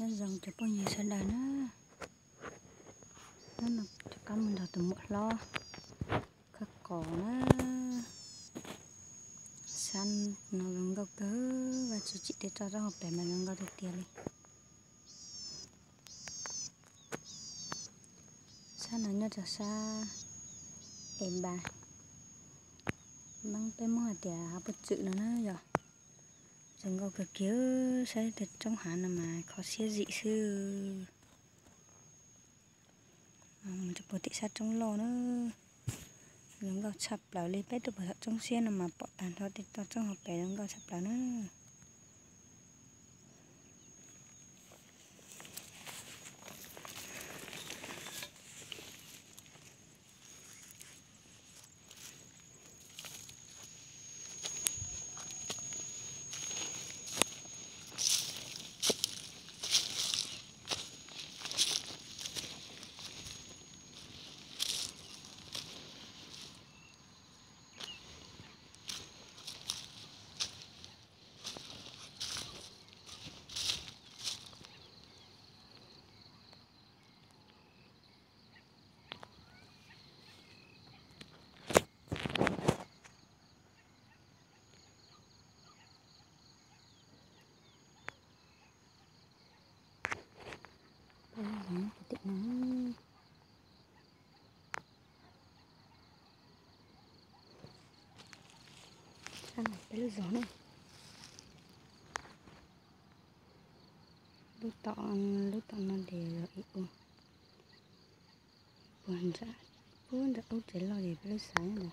Nyob zoo cov phooj ywg sawv daws na, hnub no rov qab mus nrog tus muam hlob khawb qos na. Sab no zoo nkauj kawg, Vaj Tswv tsim tej tsob roob hauv pes mas zoo nkauj tiag tiag li. Sab no nyob rau sab Es Npas, Hmoob peb Hmoob hais tias hav Paj Txwm no na yom. Zoo nkauj kawg kiag, saib tej roob hav no mas kho siab zim xwb. Mus rau puag tim sab roob loj na, zoo nkauj tshaj plaws li. Peb tuaj puag tom roob siab no mas pom tag nrho tej toj roob hauv pes zoo nkauj tshaj plaws na. Peb lub zos na, lub tom, lub tom no ces yog ib ua puag nram, puag nram lub tsev loj ces peb lub xav ntawd.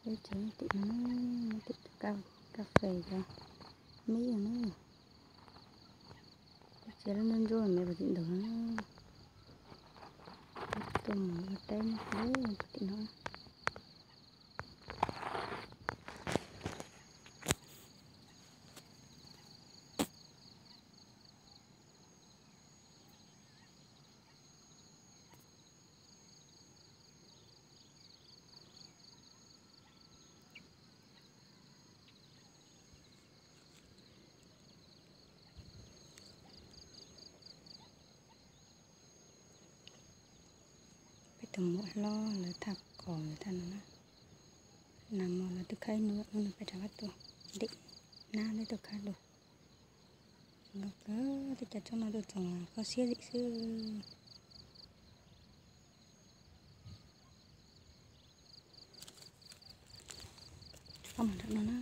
Peb tsev tim no, tim cov kas fes cov mib no na. Peb tsev lub ntsuab ntsuab me puag tim ntawd na. Tuaj mus ua teb puag tim no. Peb tus muam hlob lawv thaj qos thaj no na. Nag hmo lawv twb khawb ib hnub, hnub no peb rov qab tuaj, ntim nab peb tuaj khawb dua. Zoo nkauj kawg, tej cov roob no tuaj txog kho siab zim xwb. Rov qab mus nram no na.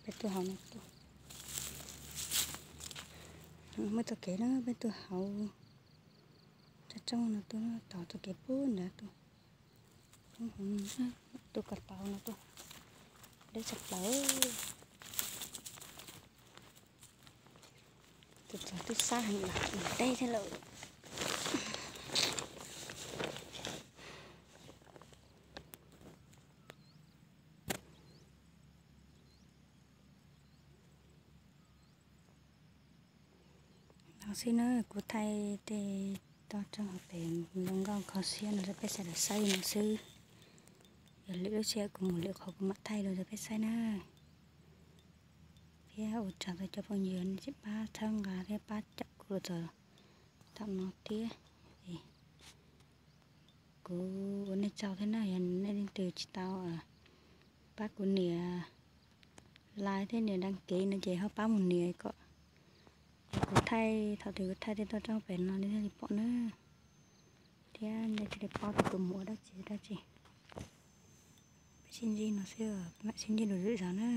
Peb tuaj hauv no tuaj, muaj txoj kev na, peb tuaj hauv tsob roob no tuaj, tos txoj kev puag nrad tuaj. Tuaj kom tau no tuaj, deb tshaj plaws. Tus tsov twb sab heev, deb thiab lawm. No xwb na, kuv thaij tej toj roob hauv pes zoo nkauj kho siab no rau peb sawv daws saib no xwb. Yog lwm lub sij hawm kuv mus lwm qhov kuv mam thaij rau peb saib na. Thiab ua tsaug rau cov phooj ywg nej tseem pab txhawb nqa thiab pab caum kuv los txog thaum no thiab. Kuv ua nej tsaug thiab na, yog nej leej twg tsis tau pab kuv nias like thiab nias đăng ký no ces ho pab mus nias kom kuv thaij, thaum twg kuv thaij tej toj roob pem no nej thiaj li pom na. Thiab nej thiaj li paub tias kuv mus ua dab tsi dab tsi. Peb sib ntsib no xwb, peb mam sib ntsib dua lwm zaus na.